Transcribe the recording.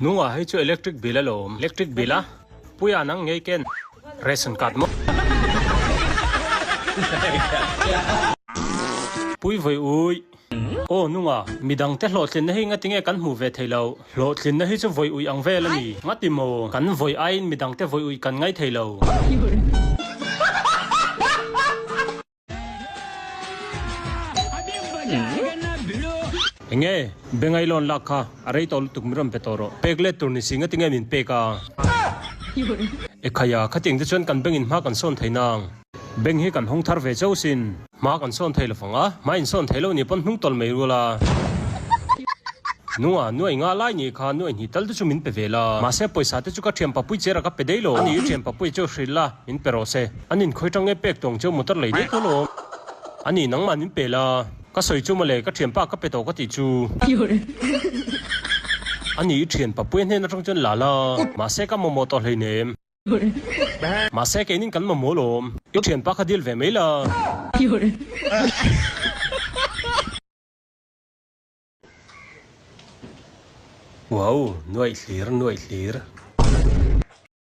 Nunga hei chu electric bill alawm. Electric bill a? Puia nang ngei ken ration card maw? Pui vawi ui. Aw nunga, midangte hlawhtlinna hi ngatinge kan hmuh ve thei lo? Hlawhtlinna hi chu vawi ui ang vel a ni. Ngati maw? Kan vawi aiin midangte vawi ui kan ngai thei lo. Enge? Bengai lawn lak kha a rei tawh lutuk min rawn pe tawh rawh. Pek let tur ni si ngati nge min pek a? Ekhaya, khatiang te chuan kan bengin hma kan sawn thei nang. Beng hi kan hawng thar ve chauh sin. Hma kan sawn thei lovang a, hma in sawn thei lo ni pawn hnung tawlh mai rual a. Nunga, nuai nga lai ni kha nuai hnih tal te chu min pe ve la. Mahse pawisa te chu ka thian papui chera ka pe daih lo. Ani i thian papui chu hrilh la. Min pe rawh se. An inkhawi tang nge pek tawng cheu motor lei daih tawh lawm. Ani nangmah min pe la. Ka sawi chu mawle ka thianpa ka pe tawh ka tih chu. Ani i thianpa puia hnen atang chuan la la. Mahse ka mamawh tawh hleinem. Mahse keinin kan mamawh lawm. I thianpa kha dil ve mai la. Wow, nuaih hlir, nuaih hlir.